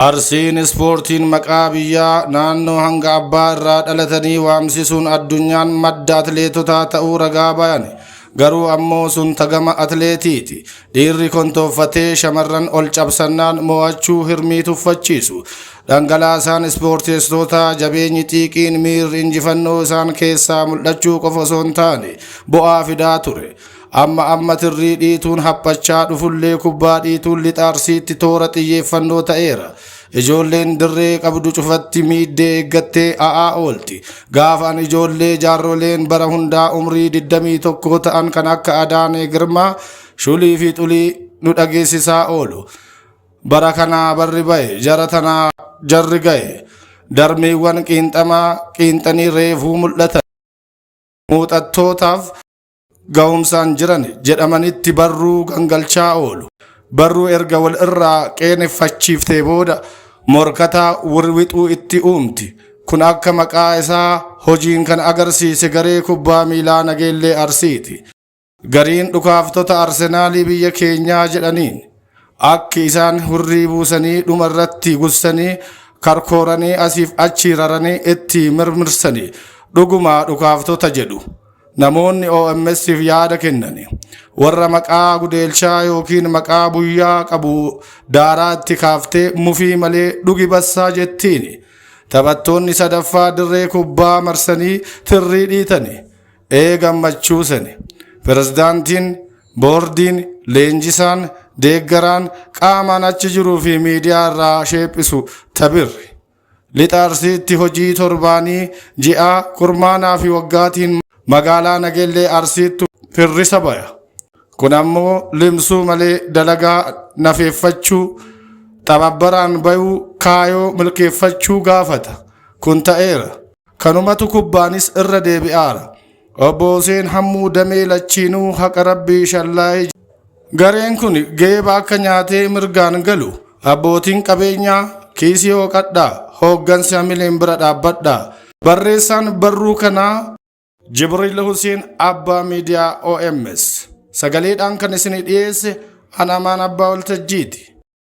Arsiin ispoortiin maqaa biyyaa naannoo hanga abbaa irraa dhalatanii waamsisuun addunyaan madda atleetotaa ta'uu ragaa bayan. Garuu ammoo sun tagama atleetiiti. Dhiirri kontooffatee shamarran ol cabsannaan mo'achuu hirmii tuffachiisu. Dhangalaasaan ispoorteessitootaa jabeenyi xiiqiin miirri injifannoo isaan keessaa mul'achuu qofa osoo hin taane bu'aa fidaa ture. Amma amma tirrii dhiituun haphachaa dhufullee kubbaa dhiituun lixa Arsiitti toora xiyyeeffannoo ta'eera. Ijoolleen dirree qabdu cufatti miiddee eeggattee a'aa oolti. Gaafa an ijoollee jaarroleen bara hundaa umrii 21 ta'an kan akka Adaanee Girmaa shulii fi xulii nu dhageessisaa oolu. Bara kanaa barri ba'e jara tanaa jarri ga'e. Darmiiwwan qiinxamaa qiinxanii reefuu mul'atan. Muuxattootaaf gahumsaan jiran jedhamanitti barruu gangalchaa oolu. Barruu erga wal irraa qeeneffachiiftee booda morkataa wirwixuu itti uumti. Kun akka maqaa isaa hojiin kan agarsiise garee kubbaa miilaa Nageellee Arsiiti. Gariin dhukaaftota Arsenaalii biyya keenyaa jedhaniin. Akki isaan hurrii buusanii dhuma irratti gussanii karkooranii asiif achi raranii itti mirmirsanii dhugumaa dhukaaftota jedhu. Namoonni OMS'f yaada kennani. Warra maqaa gudeelchaa yookiin maqaa buyyaa qabu daaraa itti kaaftee mufii malee dhugi bassaa jettiini. Taphattoonni sadaffaa dirree kubbaa marsanii tirrii dhiitani. Ee gammachuu sani. Pirezidaantiin, boordiin, leenjisaan, deeggaraan qaamaan achi jiruu fi miidiyaa irraa sheephisu tabirri. Lixa Arsiitti hojii torbaanii, ji'aa, kurmaanaa fi waggaatiin magaalaa Nagellee Arsiittu firrisa baya. Kun ammoo limsuu malee dalagaa nafeeffachuu, xababbaraan bayuu, kaayoo milkeeffachuu gaafata. Kun ta'eera. Kanumatu kubbaanis irra deebi'aara. Obbo Huseen Hammuu damee lachiinuu haqa rabbii shallaayee Gareen kun geeba akka nyaatee mirgaan galu abbootiin qabeenyaa kiisii hooqadhaa hooggansi hamileen bira dhaabbadhaa. Barreessaan barruu kanaa Jibriil Huseen Abbaa Miidiyaa OMS. Sagaleedhaan kan isinii dhiyeesse an Amaan Abbaa Waltajjiiti.